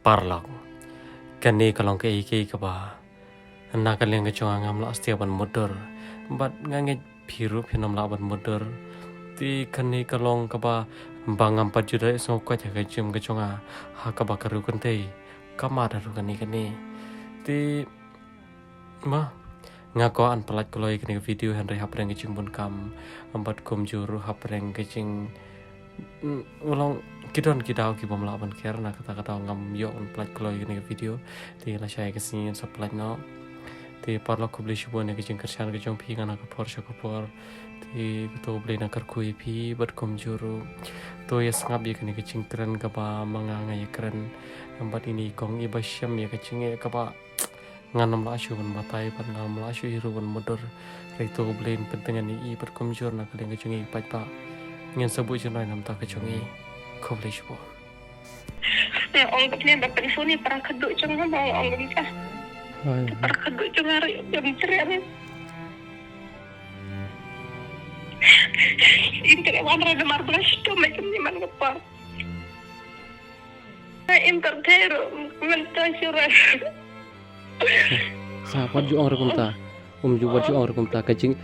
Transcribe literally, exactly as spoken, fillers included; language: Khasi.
Paralok. Kane ka long kaei kaei kaba na ka liang ka jong nga ngam lah shuh ban mutdur. Bad nga ngeit phi ruh phin ym lah ban mutdur. Te kane ka long kaba ba ngam pat ju dei sngewkwah ha ka jingim ka jong nga. Ha kaba ka riew kynthei ka mad ruh kane kane. Te ma nga kwah ban pyllait kloi kane ka video hynrei hapdeng ka jingbun kam bad kumjuh ruh hapdeng ka jing Mm, u long ki don ki daw ki bym lah ban ker na kata ka daw ngam ïoh ban pyllait kloi kane ka video. Te lashai ka sngi ngan sa pyllait noh. Te paralok khublei shibun ïa ka jingkyrshan ka jong phi nga na ka por sha ka por. Te to U Blei un kyrkhu ïa phi bad kumjuh ruh. To ïa sngap ïa kane ka jingkren kaba ma nga nga ïa kren. Bad ine i kong iba shem ïa ka jingeh kaba Ngan ym lah shuh ban batai bad ngan ym lah shuh hi ruh ban mutdur. Hynrei to U Blei un pyntngen ïa i bad kumjuh na ka liang ka jong i paidbah. Ngin sa buh jingrwai na ka bynta ka jong i. Khublei shibun. Nga ong bad ne ba pynshoi ne para khadduh jong nga ba ong kumta. Ai. Para khadduh jong nga ruh ym treh. Im treh wan ra namar ba nga shitom ïa kumne man ka por. Nga im pat thei ruh mynta shuh ruh. Sa pat ju ong ruh kumta. Um ju pat ju ong ruh kumta ka jing